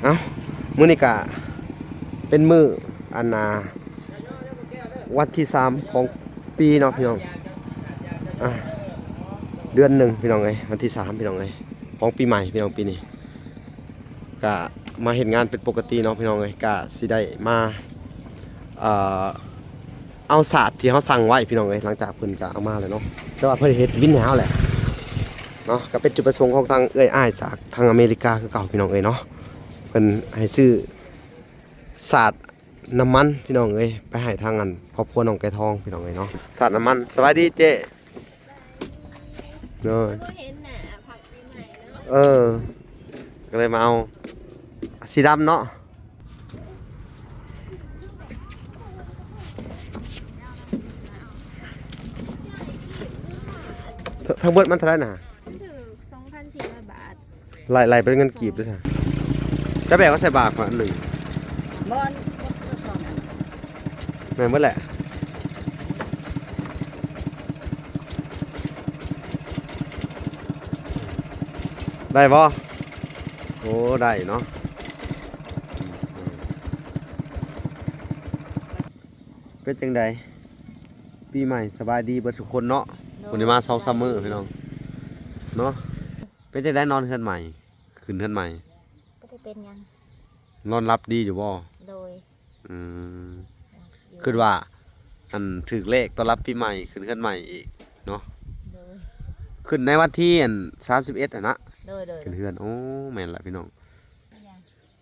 ເອົ້າ ມື້ນີ້ກະເປັນມື້ ອັນນ່າ ວັນທີສາມຂອງປີເນາະພີ່ນ້ອງ ອ່າ ເດືອນໜຶ່ງພີ່ນ້ອງເອີຍ ວັນທີສາມພີ່ນ້ອງເອີຍ ຂອງປີໃໝ່ພີ່ນ້ອງ ປີນີ້ກະມາເຮັດງານເປັນປົກກະຕິເນາະພີ່ນ້ອງເອີຍ ກະຊິໄດ້ມາ ເອີ ເອົາສາດທີ່ເຮົາສັ່ງໄວ້ພີ່ນ້ອງເອີຍ ຫຼັງຈາກເພິ່ນກະເອົາມາແລ້ວເນາະ ແຕ່ວ່າເພິ່ນເຮັດວິນໃຫ້ເຮົາແຫຼະເນາະ ກະເປັນຈຸດປະສົງຂອງທາງເອື້ອຍອ້າຍຈາກທາງອາເມລິກາຄືເກົ່າພີ່ນ້ອງເອີຍເນາະ ເພິ່ນໃຫ້ຊື້ສາດນ້ຳມັນພີ່ນ້ອງເອີຍ ໄປໃຫ້ທາງອັນຄອບຄົວນ້ອງໄກ່ທອງພີ່ນ້ອງເອີຍເນາະ ສາດນ້ຳມັນ ສະບາຍດີເຈ້ ໂດຍ ບໍ່ເຫັນໜ້າພັກປີໃໝ່ເນາະ ເອີ ກະເລີຍມາເອົາ ສີດຳເນາະ ທັງເບິດມັນເທົ່າໃດນະ? ມັນຖືກສອງພັນສີ່ຮ້ອຍບາດ ໄລ່ ໄລ່ເປັນເງິນກີບເດີ້ ຈະແບກມາໃສ່ບາດຂ້ອຍອັນໜຶ່ງ ບໍ່ ບໍ່ ບໍ່ຊອນ ແມ່ນເບິດແຫຼະ ໄດ້ບໍ່? ໂອ້ ໄດ້ເນາະ ເປັນຈັ່ງໃດ ປີໃໝ່ສະບາຍດີເບິດທຸກຄົນເນາະ ໂດຍ ມື້ນີ້ມາສອງສາມມື້ພີ່ນ້ອງເນາະ ເປັນຈັ່ງໃດນອນເຮືອນໃໝ່ ຂຶ້ນເຮືອນໃໝ່ ບໍ່ໄດ້ເປັນຫຍັງ ນອນຫຼັບດີຢູ່ບໍ່? ໂດຍ ອືມ ຢູ່ ຄິດວ່າ ອັນ ຖືກເລກຕ້ອນຮັບປີໃໝ່ ຂຶ້ນເຮືອນໃໝ່ອີກເນາະ ໂດຍ ຂຶ້ນໃນວັນທີ ອັນ ສາມສິບເອັດຫັ້ນນະ ໂດຍ ໂດຍ ຂຶ້ນເຮືອນ ໂອ້ ແມ່ນລະພີ່ນ້ອງ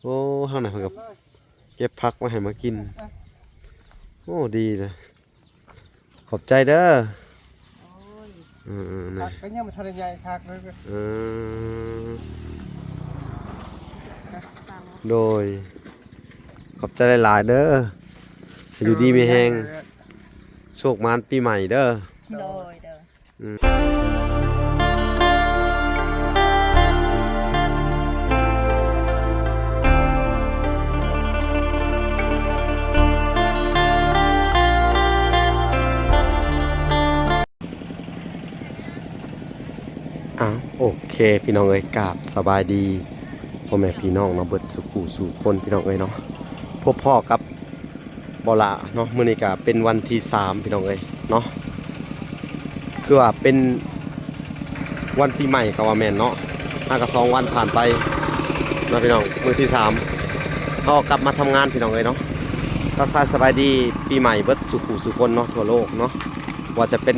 ໂອ້ ທາງນັ້ນເພິ່ນກະເກັບຜັກມາໃຫ້ມາກິນ ໂອ້ ດີເລີຍ ຂອບໃຈເດີ້ ໂອ້ຍ ເອີໆ ນີ້ ຜັກກະຍັງບໍ່ທັນໄດ້ໃຫຍ່ຄັກເລີຍ ເອີ ໂດຍ ຂອບໃຈຫຼາຍໆເດີ້ ໃຫ້ຢູ່ດີມີແຮງ ໂຊກໝານປີໃໝ່ເດີ້ ໂດຍ ໂດຍ ອືມ ອ່າ ໂອເຄ ພີ່ນ້ອງເອີຍ ກາບສະບາຍດີພໍ່ແມ່ພີ່ນ້ອງເນາະ ເບິດສູ່ຄູ່ສູ່ຄົນ ພີ່ນ້ອງເອີຍເນາະ ພົບພໍ້ກັບ ບໍ່ລະເນາະ ມື້ນີ້ກະເປັນວັນທີສາມພີ່ນ້ອງເອີຍເນາະ ຄືວ່າເປັນວັນປີໃໝ່ກະວ່າແມ່ນເນາະ ຫາກະສອງວັນຜ່ານໄປເນາະພີ່ນ້ອງ ມື້ທີສາມ ເຮົາກັບມາທຳງານພີ່ນ້ອງເອີຍເນາະ ທັກທາຍສະບາຍດີປີໃໝ່ເບິດສູ່ຄູ່ສູ່ຄົນເນາະ ທົ່ວໂລກເນາະ ວ່າຈະເປັນ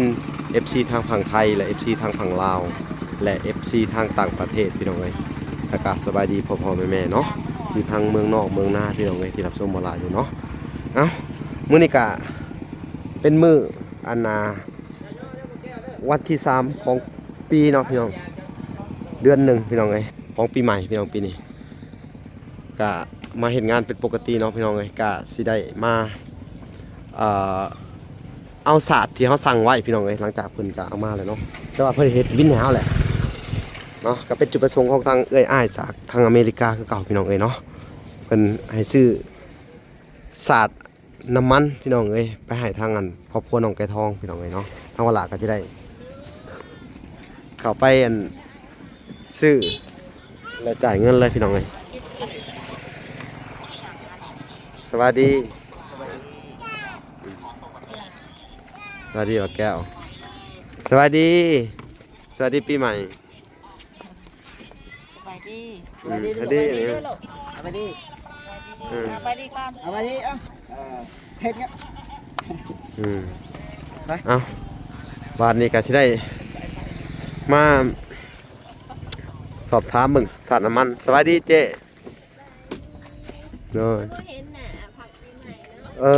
ເອັຟຊີທາງຝັ່ງໄທ ແລະ ເອັຟຊີທາງຝັ່ງລາວ ແລະ ເອັຟຊີທາງຕ່າງປະເທດພີ່ນ້ອງເອີຍ ແລ້ວກະສະບາຍດີພໍ່ໆແມ່ໆເນາະ ຢູ່ທາງເມືອງນອກເມືອງນາພີ່ນ້ອງເອີຍ ທີ່ຮັບຊົມບໍ່ຫຼາຍຢູ່ເນາະ ເອົ້າ ມື້ນີ້ກະເປັນມື້ ອັນນ່າ ວັນທີສາມຂອງປີເນາະພີ່ນ້ອງ ເດືອນໜຶ່ງພີ່ນ້ອງເອີຍ ຂອງປີໃໝ່ພີ່ນ້ອງ ປີນີ້ກະມາເຮັດງານເປັນປົກກະຕິເນາະພີ່ນ້ອງເອີຍ ກະຊິໄດ້ມາ ເອີ ເອົາສາດທີ່ເຮົາສັ່ງໄວ້ພີ່ນ້ອງເອີຍ ຫຼັງຈາກເພິ່ນກະເອົາມາແລ້ວເນາະ ແຕ່ວ່າເພິ່ນເຮັດວິນໃຫ້ເຮົາແຫຼະເນາະ ກະເປັນຈຸດປະສົງຂອງທາງເອື້ອຍອ້າຍຈາກທາງອາເມລິກາຄືເກົ່າພີ່ນ້ອງເອີຍເນາະ ເພິ່ນໃຫ້ຊື້ສາດນ້ຳມັນພີ່ນ້ອງເອີຍ ໄປໃຫ້ທາງອັນຄອບຄົວນ້ອງໄກ່ທອງພີ່ນ້ອງເອີຍເນາະ ທາງວາລາກະຈະໄດ້ ເຂົ້າໄປອັນ ຊື້ ແລະ ຈ່າຍເງິນເລີຍພີ່ນ້ອງເອີຍ ສະບາຍດີ ສະບາຍດີ ບັກແກ້ວ ສະບາຍດີ ສະບາຍດີປີໃໝ່ ສະບາຍດີ ອືມ ສະບາຍດີ ສະບາຍດີ ສະບາຍດີ ອືມ ສະບາຍດີກ່ອນ ສະບາຍດີ ເອົ້າ ເອີ ເຮັດຫຍັງ ອືມ ໄປ ເອົ້າ ບາດນີ້ກະຊິໄດ້ມາ ສອບຖາມເບິ່ງສາດນ້ຳມັນ ສະບາຍດີເຈ້ ໂດຍ ບໍ່ເຫັນໜ້າພັກປີໃໝ່ເນາະ ເອີ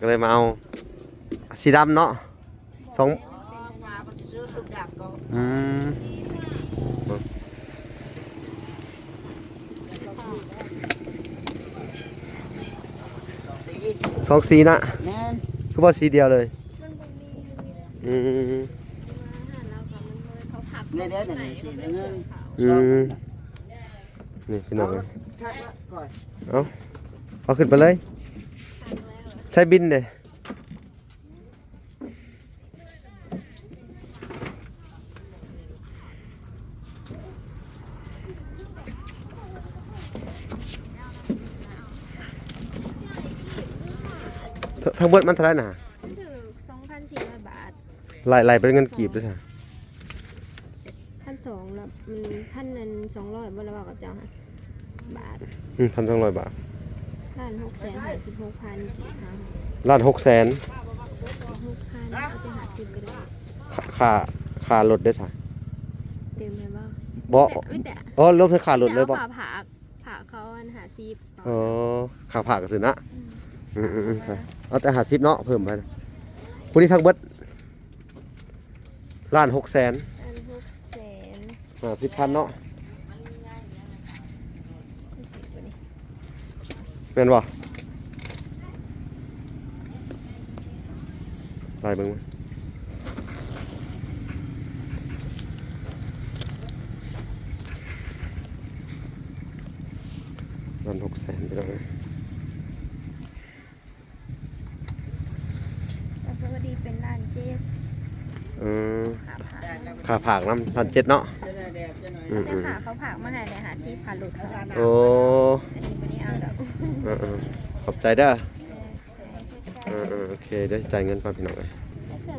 ກະເລີຍມາເອົາສີດຳເນາະ ສອງ ອືມ ສອງສີນະ ແມ່ນ ຄືບໍ່ສີດຽວເລີຍ ມັນບໍ່ມີ ມັນມີແຕ່ ອືມ ນີ້ເດ້ ນີ້ສີໜຶ່ງ ອືມ ນີ້ພີ່ນ້ອງເອີຍ ເອົາ ເອົາຂຶ້ນໄປເລີຍ ໃສ່ບິນເດ້. ທັງເບິດມັນເທົ່າໃດນະ? ຖືກສອງພັນສີ່ຮ້ອຍບາດ. ໄລ່ ໄລ່ເປັນເງິນກີບເດີຊະ. ພັນສອງລະ ມັນພັນອັນສອງຮ້ອຍບໍ່ລະ ເວົ້າກັບເຈົ້າຫັ້ນ ບາດ. ອືມ ພັນສອງຮ້ອຍບາດ. ລ້ານຫົກແສນຫ້າສິບຫົກພັນກີບເຮົາ. ລ້ານຫົກແສນ ສິບຫົກພັນ ເອົາແຕ່ຫ້າສິບກໍໄດ້. ຄ່າ ຄ່າ ຄ່າລົດເດ້ຊະ? ຕື່ມແມ່ນບໍ່? ບໍ່ ມີແຕ່ ມີແຕ່ ອໍ ລວມໃສ່ຄ່າລົດເລີຍບໍ່? ມີແຕ່ຄ່າຝາກ ຝາກເຂົາອັນຫ້າສິບ. ອໍ ຄ່າຝາກກໍຖືນະ. ອືມ ອືມໆໆ ໃຊ່ ເອົາແຕ່ຫ້າສິບເນາະ ເພີ່ມໄປ. ຜູ້ນີ້ທັງເບິດລ້ານຫົກແສນ ລ້ານຫົກແສນຫ້າສິບພັນເນາະ. ແມ່ນບໍ່? ໄລ່ເບິ່ງ ລ້ານຫົກແສນ ພີ່ນ້ອງເອີຍ. ກໍພໍດີເປັນລ້ານເຈັດ. ເອີ ຄ່າຝາກນຳ ລ້ານເຈັດເນາະ. ອືມ ແຕ່ຄ່າເຂົາຝາກມາໃຫ້ແຫຼະ ຫ້າສິບ ຄ່າລົດ. ໂອ້ ອັນນີ້ບໍ່ໄດ້ເອົາດອກ. ເອີໆ ຂອບໃຈເດີ. ເອີໆ ໂອເຄ ດຽວຊິຈ່າຍເງິນກ່ອນ ພີ່ນ້ອງເອີຍ.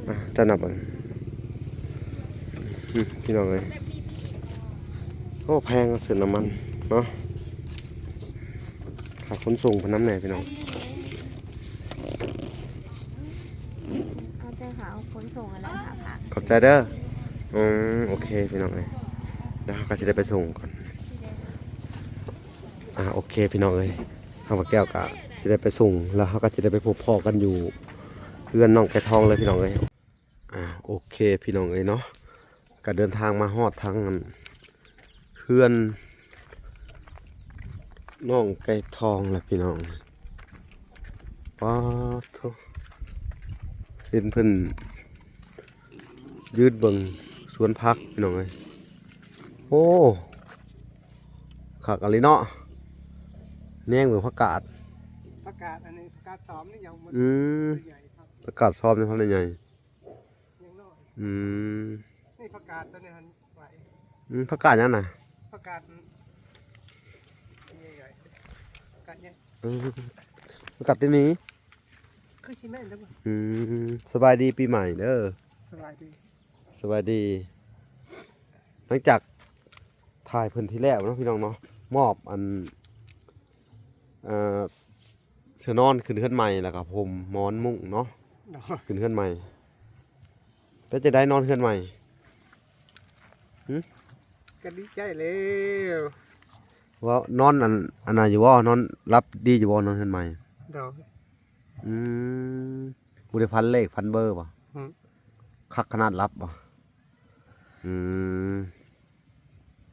ອ່ະ ຈະນັບເບິ່ງ ອືມ ພີ່ນ້ອງເອີຍ. ໂອ້ ແພງ ຊື້ນ້ຳມັນເນາະ. ຝາກຂົນສົ່ງເພິ່ນນຳແດ່ພີ່ນ້ອງ. ເອົາແຕ່ຄ່າຂົນສົ່ງຫັ້ນແຫຼະ. ຂອບໃຈເດີ. ອືມ ໂອເຄ ພີ່ນ້ອງເອີຍ ດຽວເຮົາກໍຊິໄດ້ໄປສົ່ງກ່ອນ. ອ່າ ໂອເຄ ພີ່ນ້ອງເອີຍ ທາງບ່າວແກ້ວກໍຊິໄດ້ໄປສົ່ງ ແລ້ວເຮົາກໍຊິໄດ້ໄປພົບພໍ້ກັນຢູ່ເຮືອນນ້ອງໄກ່ທອງເລີຍ ພີ່ນ້ອງເອີຍ. ອ່າ ໂອເຄ ພີ່ນ້ອງເອີຍເນາະ ກໍເດີນທາງມາຮອດທາງອັນ ເຮືອນນ້ອງໄກ່ທອງແລ້ວ ພີ່ນ້ອງ. ປາໂທ້ ເຫັນເພິ່ນຢືນເບິ່ງສວນຜັກ ພີ່ນ້ອງເອີຍ. ໂອ້ ຄັກອີ່ຫຼີເນາະ ແນງເບິ່ງຜັກກາດ. ຜັກກາດ ອັນນີ້ຜັກກາດຊອມນີ້ຍັງບໍ່ ອືມ ໃຫຍ່ຄັກ. ຜັກກາດຊອມນີ້ພັນໃຫຍ່. ຍັງນ້ອຍ. ອືມ ນີ້ຜັກກາດຕົວນີ້ຫັ້ນໄຫວ. ອືມ ຜັກກາດຫຍັງນະ? ຜັກກາດ ນີ້ໃຫຍ່ ຜັກກາດຫຍັງ? ເອີ ຜັກກາດຕິນໝີ. ຄືຊິແມ່ນແລ້ວບໍ່? ອືມ ສະບາຍດີປີໃໝ່ເດີ. ສະບາຍດີ ສະບາຍດີ. ຫຼັງຈາກຖ່າຍເພິ່ນທີ່ແລ້ວເນາະ ພີ່ນ້ອງເນາະ ມອບອັນ ເອີ ເສື້ອນອນຂຶ້ນເຮືອນໃໝ່ ແລ້ວກໍພົມໝອນມຸ້ງເນາະ. ໂດຍ ຂຶ້ນເຮືອນໃໝ່. ເປັນຈັ່ງໃດນອນເຮືອນໃໝ່? ຫຶ? ກໍດີໃຈແລ້ວ. ວ່ານອນອັນ ອັນນັ້ນຢູ່ບໍ່? ນອນຫຼັບດີຢູ່ບໍ່ ນອນເຮືອນໃໝ່? ໂດຍ. ອືມ ບໍ່ໄດ້ຝັນເລກຝັນເບີບໍ່? ຫຶ? ຄັກຂະໜາດຫຼັບບໍ່? ອືມ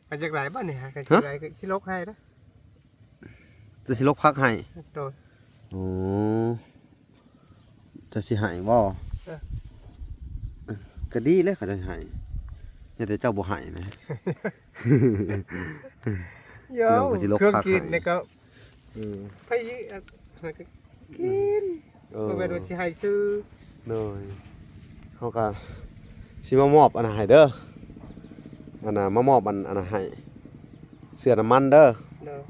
ໄປຈັກໄດ້ບໍ່ນີ້? ຫາ ກໍ ຮະ? ຊິໄດ້ ກໍຊິລົກໃຫ້ເດີ. ຈະຊິລົກຜັກໃຫ້? ໂດຍ. ໂອ້ ຈະຊິໃຫ້ບໍ່? ເອີ ກໍດີແລ້ວ ເຂົາຈະໃຫ້. ແຕ່ເຈົ້າບໍ່ໃຫ້ນະ. ໂຍ ນ້ອງກໍຊິລົກຜັກໃຫ້. ເຄື່ອງກິນນີ້ກໍ ອືມ ໄປ ເອີ ກໍກິນ. ເອີ ບໍ່ແມ່ນວ່າຊິໃຫ້ຊື່. ໂດຍ. ເຮົາກໍຊິມາມອບອັນນັ້ນໃຫ້ເດີ ອັນນ່າ ມາມອບອັນ ອັນນັ້ນໃຫ້ ເສື້ອນ້ຳມັນເດີ. ໂດຍ.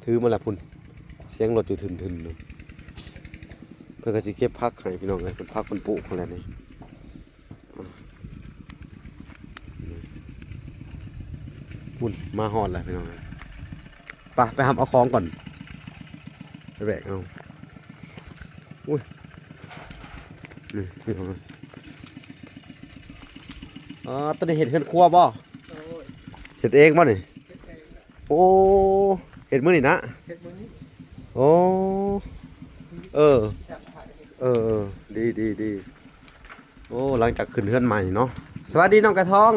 ຖືມາແລ້ວພຸ້ນ ສຽງລົດຢູ່ທຶນໆ ເພິ່ນກໍຊິເກັບຜັກໃຫ້ ພີ່ນ້ອງເອີຍ. ເພິ່ນ ຜັກເພິ່ນປູກພຸ້ນແຫຼະນີ້. ພຸ້ນ ມາຮອດແລ້ວພີ່ນ້ອງເອີຍ. ໄປ ໄປຮັບເອົາຂອງກ່ອນ ໄປແບກເອົາ. ອຸ້ຍ ນີ້ພີ່ນ້ອງເອີຍ. ອໍ ຕົວນີ້ເຮັດເຮືອນຄົວບໍ່? ໂດຍ. ເຮັດເອງບໍ່ນີ້? ເຮັດເອງ. ໂອ້ ເຮັດມື້ນີ້ນະ? ເຮັດມື້ນີ້. ໂອ້ ເອີ ເອີ ເອີ ດີ ດີ ດີ. ໂອ້ ຫຼັງຈາກຂຶ້ນເຮືອນໃໝ່ເນາະ. ສະບາຍດີນ້ອງໄກ່ທອງ.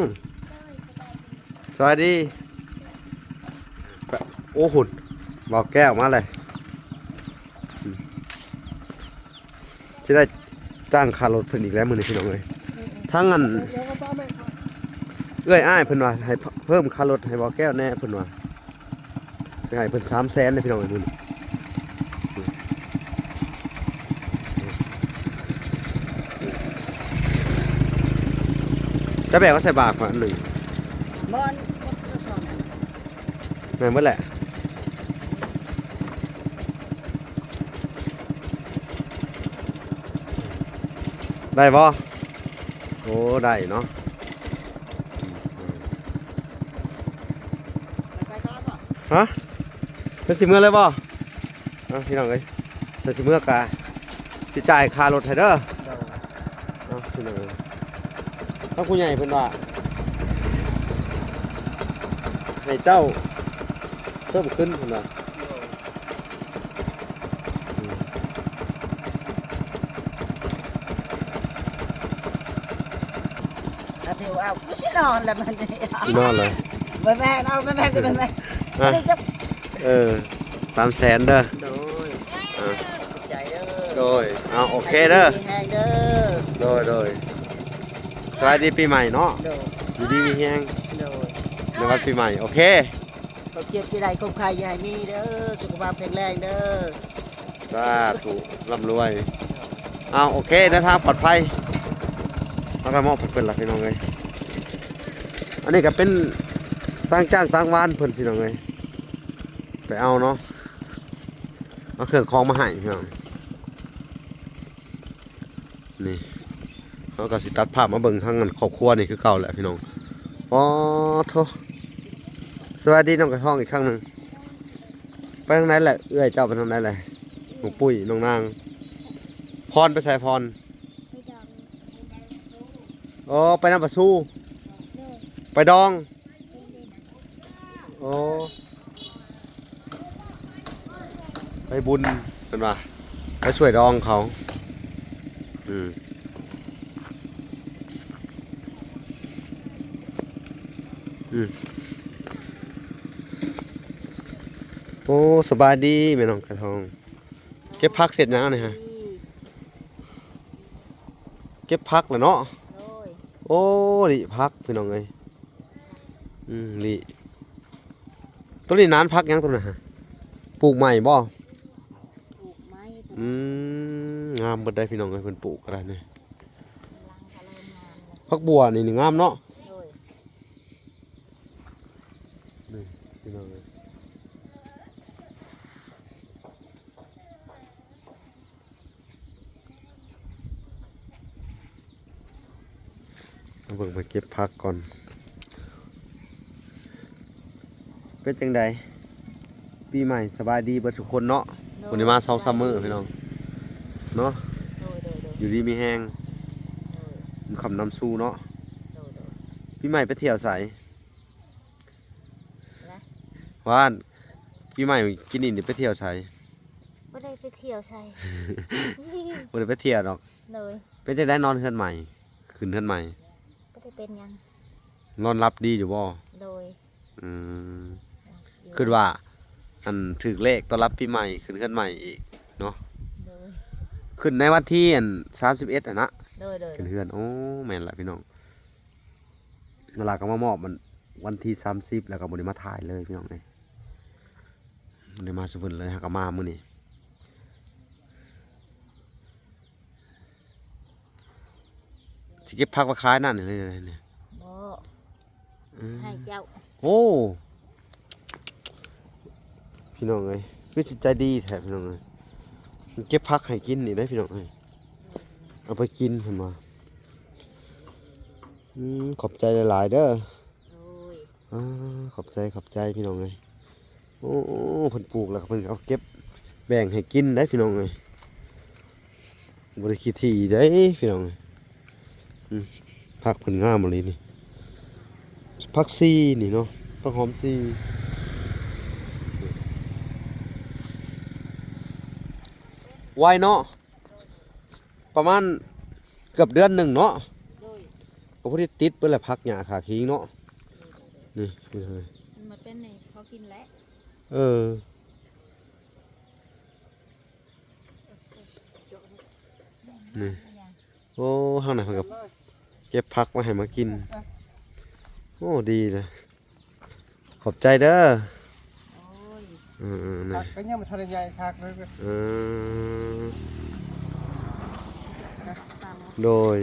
ສະບາຍດີ. ໂອ້ ຫຸ້ນ ບ່າວແກ້ວມາເລີຍ. ຊິໄດ້ຈ້າງຄ່າລົດເພິ່ນອີກແລ້ວມື້ນີ້ ພີ່ນ້ອງເອີຍ. ທາງອັນ ເອື້ອຍອ້າຍເພິ່ນວ່າໃຫ້ເພີ່ມຄ່າລົດໃຫ້ບ່າວແກ້ວແດ່ເພິ່ນວ່າ ຊິໃຫ້ເພິ່ນສາມແສນເດ້ ພີ່ນ້ອງເອີຍ. ມື້ນີ້ຈະແບກມາໃສ່ບາກວ່າອັນໜຶ່ງ. ແມ່ນໝົດແຫຼະ. ໄດ້ບໍ່? ໂອ້ ໄດ້ເນາະ. ຮະ? ເຈົ້າຊິເມືອເລີຍບໍ່? ເອົາ ພີ່ນ້ອງເອີຍ ເຈົ້າຊິເມືອກະຊິຈ່າຍຄ່າລົດໃຫ້ເດີ. ເອົາ ພີ່ນ້ອງເອີຍ ທາງຜູ້ໃຫຍ່ເພິ່ນວ່າ ໃຫ້ເຈົ້າເພີ່ມຂຶ້ນເພິ່ນວ່າ. ອາ ຖືວ່າ ເອົາ ຄືຊິນອນລະບັດນີ້ ຊິນອນເລີຍ. ບໍ່ແມ່ນ ເອົາ ບໍ່ແມ່ນ ບໍ່ແມ່ນ ອ່ະ ອັນນີ້ຈະ ເອີ ສາມແສນເດີ. ໂດຍ ອ່ະ ຂອບໃຈເດີ. ໂດຍ ເອົາ ໂອເຄເດີ ຢູ່ດີມີແຮງເດີ. ໂດຍ ໂດຍ ສະບາຍດີປີໃໝ່ເນາະ. ໂດຍ ຢູ່ດີມີແຮງ. ໂດຍ ໃນວັນປີໃໝ່ ໂອເຄ. ຄວາມເຈັບຈະໄດ້ ຄວາມໄຂ້ຢ່າໃຫ້ມີເດີ ສຸຂະພາບແຂງແຮງເດີ. ສາທຸ ລ່ຳລວຍ. ເອົາ ໂອເຄ ເດີນທາງປອດໄພ. ເຮົາກໍມອບໃຫ້ເພິ່ນລະ ພີ່ນ້ອງເອີຍ. ອັນນີ້ກໍເປັນຕ່າງຈ້າງຕ່າງວານເພິ່ນ ພີ່ນ້ອງເອີຍ ໄປເອົາເນາະ ເອົາເຄື່ອງຂອງມາໃຫ້ ພີ່ນ້ອງ. ນີ້ ເຮົາກໍຊິຕັດພາບມາເບິ່ງທາງອັນຄອບຄົວນີ້ຄືເກົ່າແຫຼະ ພີ່ນ້ອງ. ອໍ ໂທ້ ສະບາຍດີນ້ອງກະທອງອີກຄັ້ງໜຶ່ງ. ໄປທາງໃດແຫຼະ? ເອື້ອຍເຈົ້າໄປທາງໃດແຫຼະ? ນ້ອງປຸ້ຍ ນ້ອງນາງ. ພອນໄປໃສ? ພອນ ໄປດອງ. ອໍ ໄປນຳປາຊູ. ໂດຍ ໄປດອງ. ໂອ້ ໄປບຸນເພິ່ນວ່າ ໄປຊ່ວຍດອງເຂົາ. ອືມ ອືມ ໂອ້ ສະບາຍດີແມ່ນ້ອງກະທອງ. ເກັບຜັກເສັດຫຍັງອັນນີ້ຮະ? ເກັບຜັກແຫຼະເນາະ. ໂດຍ ໂອ້ ລິຜັກ ພີ່ນ້ອງເອີຍ. ອືມ ລິ ໂຕນີ້ນານຜັກຫຍັງໂຕນັ້ນຮະ? ປູກໃໝ່ບໍ່? ປູກໃໝ່. ອືມ ງາມເບິດໄດ໋ ພີ່ນ້ອງເອີຍ ເພິ່ນປູກກໍໄດ້ນີ້. ກຳລັງກະເລີ່ມງາມແລ້ວ. ຜັກບົວນີ້ ນີ້ງາມເນາະ. ໂດຍ ນີ້ ພີ່ນ້ອງເອີຍ. ມາເບິ່ງ ມາເກັບຜັກກ່ອນ. ເປັນຈັ່ງໃດ ປີໃໝ່ສະບາຍດີເບິດທຸກຄົນເນາະ. ໂດຍ ມື້ນີ້ມາສອງສາມມື້ພີ່ນ້ອງເນາະ. ໂດຍ ໂດຍ ໂດຍ ຢູ່ດີມີແຮງ. ໂດຍ ບຸນຄ້ຳນຳຊູເນາະ. ໂດຍ ໂດຍ ປີໃໝ່ໄປທ່ຽວໃສ? ວານ ປີໃໝ່ກິນນີ້ໄປທ່ຽວໃສ? ບໍ່ໄດ້ໄປທ່ຽວໃສ. ບໍ່ໄດ້ໄປທ່ຽວດອກ. ໂດຍ ເປັນຈັ່ງໃດນອນເຮືອນໃໝ່ ຂຶ້ນເຮືອນໃໝ່? ບໍ່ໄດ້ເປັນຫຍັງ. ນອນຫຼັບດີຢູ່ບໍ່? ໂດຍ ອືມ ຢູ່ ຄິດວ່າ ອັນ ຖືກເລກຕ້ອນຮັບປີໃໝ່ ຂຶ້ນເຮືອນໃໝ່ອີກເນາະ. ໂດຍ ຂຶ້ນໃນວັນທີ ອັນ ສາມສິບເອັດຫັ້ນນະ. ໂດຍ ໂດຍ ຂຶ້ນເຮືອນ. ໂອ້ ແມ່ນລະພີ່ນ້ອງ. ເວລາກໍມາມອບ ມັນ ວັນທີສາມສິບ ແລ້ວກໍບໍ່ໄດ້ມາຖ່າຍເລີຍພີ່ນ້ອງເອີຍ. ບໍ່ໄດ້ມາຊຸມື້ເລີຍ ຫາກໍມາມື້ນີ້. ຊິເກັບຜັກມາຂາຍນັ້ນນີ້ ນີ້. ບໍ່ ອືມ ໃຫ້ເຈົ້າ. ໂອ້ ພີ່ນ້ອງເອີຍ ຄືຊິໃຈດີແທ້ພີ່ນ້ອງເອີຍ. ເກັບຜັກໃຫ້ກິນນີ້ເດ້ພີ່ນ້ອງເອີຍ ເອົາໄປກິນເພິ່ນວ່າ. ອືມ ຂອບໃຈຫຼາຍໆເດີ. ໂດຍ ອາ ຂອບໃຈ ຂອບໃຈພີ່ນ້ອງເອີຍ. ໂອ້ ເພິ່ນປູກແລ້ວເພິ່ນກໍເອົາເກັບແບ່ງໃຫ້ກິນໄດ໋ພີ່ນ້ອງເອີຍ. ບໍ່ໄດ້ຂີ້ຖີ່ເດ້ພີ່ນ້ອງເອີຍ. ອືມ ຜັກເພິ່ນງາມອີ່ຫຼີນີ້. ຜັກຊີນີ້ເນາະ ຜັກຫອມຊີ ໄວເນາະ. ປະມານເກືອບເດືອນໜຶ່ງເນາະ. ໂດຍ ກໍພໍດີຕິດເບິດແຫຼະ ຜັກຫຍ້າຂາຄີງເນາະ. ນີ້ ນີ້ ມັນມາເປັນນີ້ພໍກິນແຫຼະ. ເອີ ນີ້ ໂອ້ ທາງນັ້ນເພິ່ນກໍເກັບຜັກມາໃຫ້ມາກິນ. ໂອ້ ດີເລີຍ. ຂອບໃຈເດີ. ໂອ້ຍ ເອີໆ ນີ້ ຜັກກໍຍັງບໍ່ທັນໄດ້ໃຫຍ່ຄັກເລີຍ. ເອີ ໂດຍ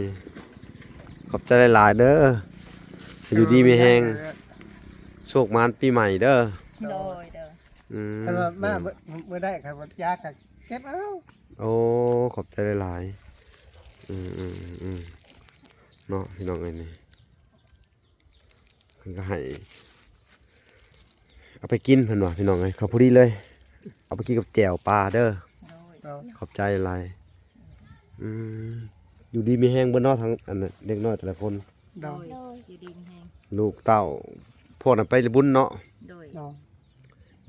ຂອບໃຈຫຼາຍໆເດີ. ໂດຍ ຢູ່ດີມີແຮງ ໂຊກໝານປີໃໝ່ເດີ. ໂດຍ ໂດຍ ອືມ ຄັນວ່າມາ ໂດຍ ມື້ ມື້ໃດຄັນວ່າຢາກກໍເກັບເອົາ. ໂອ້ ຂອບໃຈຫຼາຍໆ. ອືມໆໆ ເນາະ ພີ່ນ້ອງເອີຍ ນີ້ ເພິ່ນກໍໃຫ້ເອົາໄປກິນ ເພິ່ນວ່າ ພີ່ນ້ອງເອີຍ ເຂົາພໍດີເລີຍ ເອົາໄປກິນກັບແຈ່ວປາເດີ. ໂດຍ ຂອບໃຈຫຼາຍ. ອືມ ຢູ່ດີມີແຮງເບິດເນາະ ທັງອັນເດັກນ້ອຍແຕ່ລະຄົນ. ໂດຍ ໂດຍ ຢູ່ດີມີແຮງ ລູກເຕົ້າ ພວກນັ້ນໄປບຸນເນາະ. ໂດຍ ໂດຍ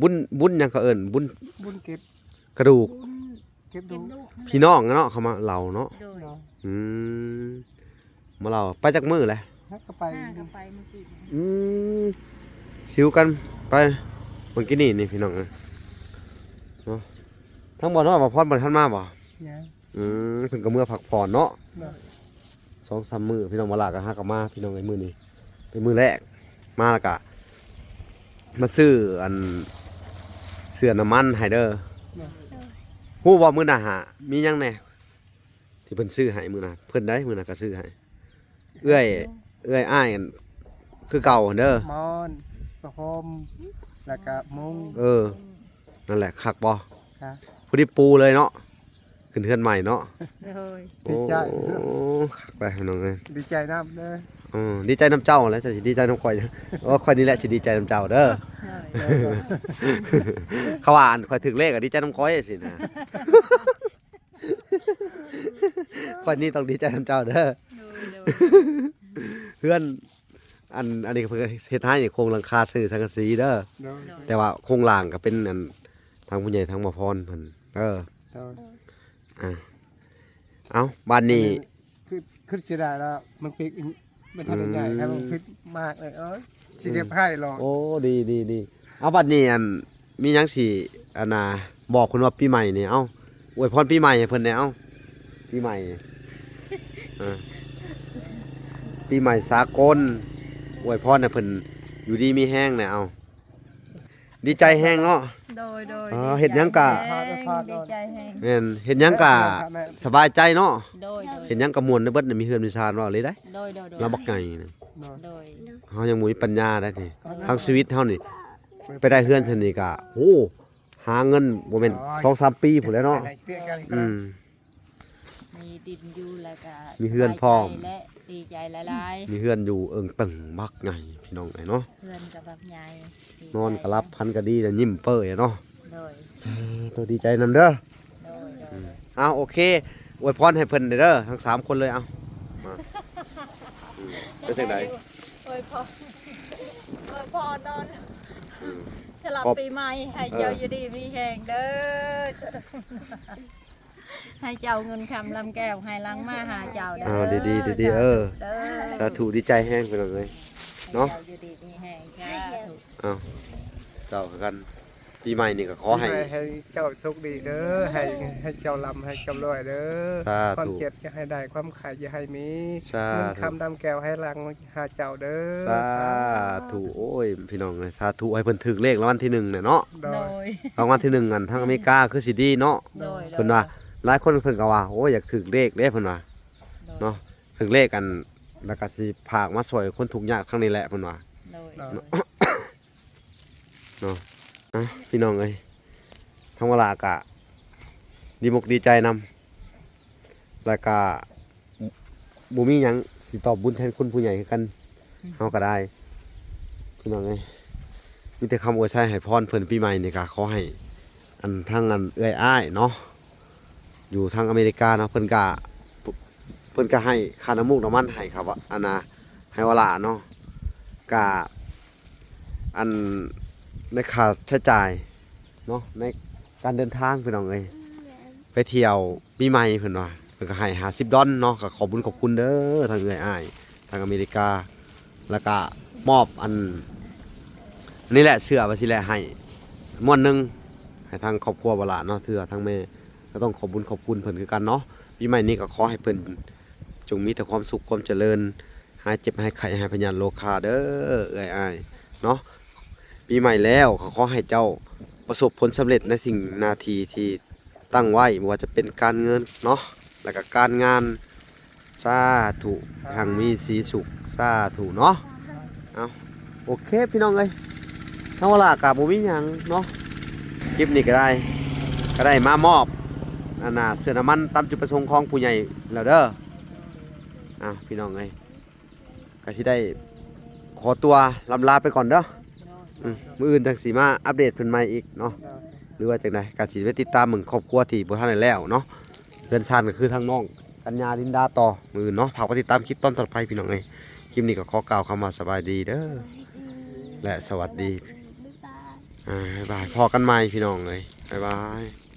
ບຸນ ບຸນຫຍັງເຂົາເອີ້ນ ບຸນ ບຸນເກັບກະດູກ ເກັບດູກ ພີ່ນ້ອງເນາະ ເຂົາມາເລົ່າເນາະ. ໂດຍ ໂດຍ ອືມ ມາເລົ່າ ໄປຈັກມື້ແຫຼະ? ຫາກໍໄປ ຫາກໍໄປມື້ກີ້. ອືມ ຊິວກັນໄປມື້ກີ້ນີ້ ນີ້ພີ່ນ້ອງເອີຍເນາະ. ທາງບ່າວນ້ອຍບ່າວພອນບໍ່ທັນມາບໍ່? ຍັງ. ອືມ ເພິ່ນກໍເມືອພັກຜ່ອນເນາະ. ໂດຍ ສອງສາມມື້ ພີ່ນ້ອງ ມາລາກໍຫາກໍມາ ພີ່ນ້ອງເອີຍ ມື້ນີ້ເປັນມື້ແລກ ມາແລ້ວກໍມາຊື້ອັນເສື້ອນ້ຳມັນໃຫ້ເດີ. ໂດຍ ຮູ້ບໍ່ມື້ໜ້າຫາມີຫຍັງແດ່ ທີ່ເພິ່ນຊື້ໃຫ້ມື້ນະ ເພິ່ນໃດມື້ນະກໍຊື້ໃຫ້ ເອື້ອຍ ເອື້ອຍອ້າຍ ອັນ ຄືເກົ່າຫັ້ນເດີ ໝອນ ຜ້າຫົ່ມ ແລ້ວກະມຸ້ງ. ເອີ ນັ້ນແຫຼະ ຄັກບໍ່? ຄັກ ພໍດີປູເລີຍເນາະ ຂຶ້ນເຮືອນໃໝ່ເນາະ. ໂດຍ ດີໃຈ ໂອ້ ຄັກໄດ໋ພີ່ນ້ອງເອີຍ ດີໃຈນຳເດີ. ເອີ ດີໃຈນຳເຈົ້າແຫຼະ ເຈົ້າຊິດີໃຈນຳຂ້ອຍ ໂອ້ ຂ້ອຍນີ້ແຫຼະຊິດີໃຈນຳເຈົ້າເດີ. ໂດຍ ເຂົາວ່າ ອັນ ຂ້ອຍຖືກເລກ ກໍດີໃຈນຳຂ້ອຍຊີ້ນະ. ຂ້ອຍນີ້ຕ້ອງດີໃຈນຳເຈົ້າເດີ. ໂດຍ ໂດຍ ເຮືອນ ອັນ ອັນນີ້ເພິ່ນເຮັດໃຫ້ໂຄງຫຼັງຄາ ຊື້ສັງກະສີເດີ. ໂດຍ ໂດຍ ແຕ່ວ່າໂຄງລ່າງກໍເປັນ ອັນ ທາງຜູ້ໃຫຍ່ທາງໝໍພອນເພິ່ນເດີ. ໂດຍ ໂດຍ ອ່າ ເອົ້າ ບາດນີ້ ອັນນີ້ຄື ຄືເສຍດາຍແລ້ວ ມັນເປັນ ມັນທັນໄດ້ໃຫຍ່ ອືມ ຖ້າມັນຜິດມາກເລີຍ ເອີຍ ຊິເກັບໃຫ້ຫຼອກ. ໂອ້ ດີ ດີ ດີ. ເອົາ ບັດນີ້ ອັນ ມີຫຍັງຊິ ອັນນ່າ ບອກເພິ່ນວ່າປີໃໝ່ນີ້ ເອົ້າ ອວຍພອນປີໃໝ່ໃຫ້ເພິ່ນແດ່ ເອົ້າ ປີໃໝ່ ເອີ ປີໃໝ່ສາກົນ ອວຍພອນໃຫ້ເພິ່ນຢູ່ດີມີແຮງແດ່ ເອົ້າ ດີໃຈແຮງເນາະ. ໂດຍ ໂດຍ ເອີ ເຮັດຫຍັງກະ ດີໃຈແຮງ ດີໃຈແຮງ ແມ່ນ ເຮັດຫຍັງກະສະບາຍໃຈເນາະ. ໂດຍ ໂດຍ ເຮັດຫຍັງກະມ່ວນໄດ້ເບິດ ມີເຮືອນມີຊານ ເວົ້າເລີຍໄດ໋. ໂດຍ ໂດຍ ລາວບັກໃຫຍ່ນະ. ໂດຍ ເຮົາຍັງບໍ່ມີປັນຍາໄດ໋ນີ້ ທັງຊີວິດເຮົານີ້ ໄປໄດ້ເຮືອນເທື່ອນີ້ກະ ໂອ້ ຫາເງິນບໍ່ແມ່ນສອງສາມປີພຸ້ນແຫຼະເນາະ. ອືມ ມີດິນຢູ່ແລ້ວກະມີເຮືອນພ້ອມ ສະບາຍໃຈແລະດີໃຈຫຼາຍໆ ມີເຮືອນຢູ່ເອີ່ງເຕີງບັກໃຫຍ່ ພີ່ນ້ອງເອີຍເນາະ. ເຮືອນກໍບັກໃຫຍ່ ນອນກໍຫຼັບ ຝັນກໍດີ ແລ້ວຍິ້ມເປີ້ຍເນາະ. ໂດຍ ເອີ ໂຕດີໃຈນຳເດີ. ໂດຍ ໂດຍ ອືມ ເອົາ ໂອເຄ ອວຍພອນໃຫ້ເພິ່ນເດີ ທັງສາມຄົນເລີຍ ເອົາ ມາ ເປັນຈັ່ງໃດ ອວຍພອນ ອວຍພອນນອນ ອືມ ສະຫຼັບປີໃໝ່ ໃຫ້ເຈົ້າ ເອີ ຢູ່ດີມີແຮງເດີ ໃຫ້ເຈົ້າເງິນຄຳລຳແກ້ວໄຫລັງມາຫາເຈົ້າເດີ. ເອົາ ດີໆ ດີໆ ເອີ ເດີ ສາທຸ ດີໃຈແຮງພີ່ນ້ອງເອີຍເນາະ. ໃຫ້ເຈົ້າຢູ່ດີມີແຮງ ສາທຸ. ເອົາ ເຈົ້າຄືກັນ ປີໃໝ່ນີ້ກໍຂໍໃຫ້ ປີໃໝ່ໃຫ້ເຈົ້າໂຊກດີເດີ ໃຫ້ ໃຫ້ເຈົ້າລ່ຳ ໃຫ້ເຈົ້າລວຍເດີ. ສາທຸ. ຄວາມເຈັບຢ່າໃຫ້ໄດ້ ຄວາມໄຂ້ຢ່າໃຫ້ມີ. ສາທຸ. ເງິນຄຳລຳແກ້ວໄຫລັງ ຫາເຈົ້າເດີ. ສາທຸ. ໂອ້ຍ ພີ່ນ້ອງເອີຍ ສາທຸ ໃຫ້ເພິ່ນຖືກເລກລາງວັນທີໜຶ່ງແຫຼະເນາະ. ໂດຍ ລາງວັນທີໜຶ່ງ ອັນ ທາງອາເມລິກາຄືຊິດີເນາະ. ໂດຍ ເພິ່ນວ່າ ໂດຍ ຫຼາຍຄົນເພິ່ນກໍວ່າ ໂອ້ຍ ຢາກຖືກເລກເດ້ ເພິ່ນວ່າ ໂດຍ ເນາະ ຖືກເລກ ອັນ ແລ້ວກໍຊິພາກມາຊ່ວຍຄົນທຸກຍາກທາງນີ້ແຫຼະ ເພິ່ນວ່າ. ໂດຍ ໂດຍ ເນາະ ເນາະ ອ່ະ ພີ່ນ້ອງເອີຍ ທາງວາລາກະດີມົກດີໃຈນຳ ແລ້ວກະບໍ່ມີຫຍັງຊິຕອບບຸນແທນຄຸນຜູ້ໃຫຍ່ຄືກັນ ເຮົາກໍໄດ້ ພີ່ນ້ອງເອີຍ ມີແຕ່ຄຳອວຍໄຊໃຫ້ພອນເພິ່ນປີໃໝ່ນີ້ ກະຂໍໃຫ້ ອັນ ທາງ ອັນ ເອື້ອຍອ້າຍເນາະ ຢູ່ທາງອາເມລິກາເນາະ ເພິ່ນກະ ເພິ່ນກະໃຫ້ຄ່ານ້ຳມູກນ້ຳມັນໃຫ້ ຄັບ ອັນນ່າ ໃຫ້ວາລາເນາະ ກະ ອັນ ໃນຄ່າໃຊ້ຈ່າຍເນາະ ໃນການເດີນທາງ ພີ່ນ້ອງເອີຍ ໄປທ່ຽວປີໃໝ່ ເພິ່ນວ່າ ເພິ່ນກະໃຫ້ຫ້າສິບດອນເນາະ ກະຂອບບຸນຂອບຄຸນເດີ ທາງເອື້ອຍອ້າຍທາງອາເມລິກາ ແລ້ວກະມອບ ອັນ ອັນນີ້ແຫຼະ ເສື້ອວ່າຊີ້ແຫຼະ ໃຫ້ມ້ວນໜຶ່ງ ໃຫ້ທາງຄອບຄົວວາລາເນາະ ເທື່ອທາງແມ່ ກໍຕ້ອງຂອບບຸນຂອບຄຸນເພິ່ນຄືກັນເນາະ. ປີໃໝ່ນີ້ກໍຂໍໃຫ້ເພິ່ນຈົ່ງມີແຕ່ຄວາມສຸກຄວາມຈະເລີນ ຫາຍເຈັບຫາຍໄຂ້ ຫາຍພະຍາດໂລຄາເດີ ເອື້ອຍອ້າຍເນາະ. ປີໃໝ່ແລ້ວກໍຂໍໃຫ້ເຈົ້າປະສົບຜົນສຳເລັດໃນສິ່ງໜ້າທີ່ທີ່ຕັ້ງໄວ້ ບໍ່ວ່າຈະເປັນການເງິນເນາະ ແລ້ວກໍການງານ. ສາທຸ ຮັ່ງມີສີສຸກ ສາທຸເນາະ. ເອົາ ໂອເຄ ພີ່ນ້ອງເອີຍ ທາງວາລາກະບໍ່ມີຫຍັງເນາະ ຄລິບນີ້ກໍໄດ້ ກໍໄດ້ມາມອບ ອັນນ່າ ເສື້ອນ້ຳມັນຕາມຈຸດປະສົງຂອງຜູ້ໃຫຍ່ແລ້ວເດີ ອ່າ ພີ່ນ້ອງເອີຍ ກໍຊິໄດ້ຂໍຕົວລຳລາໄປກ່ອນເດີ. ອືມ ມື້ອື່ນຈັ່ງຊິມາອັບເດດເພິ່ນໃໝ່ອີກເນາະ ຫຼືວ່າຈັ່ງໃດ ກໍຊິໄປຕິດຕາມເບິ່ງຄອບຄົວທີ່ບໍ່ທັນໄດ້ແລ້ວເນາະ. ເຮືອນຊານກໍຄືທາງນ້ອງກັນຍາ ລິນດາ ຕໍ່ມື້ອື່ນເນາະ. ຝາກໄປຕິດຕາມຄລິບຕອນຕໍ່ໄປ ພີ່ນ້ອງເອີຍ. ຄລິບນີ້ກໍຂໍກ່າວຄຳວ່າສະບາຍດີເດີ ແລະ ສະຫວັດດີ. ອ່າ ບາຍບາຍ ພໍ້ກັນໃໝ່ ພີ່ນ້ອງເອີຍ ບາຍບາຍ.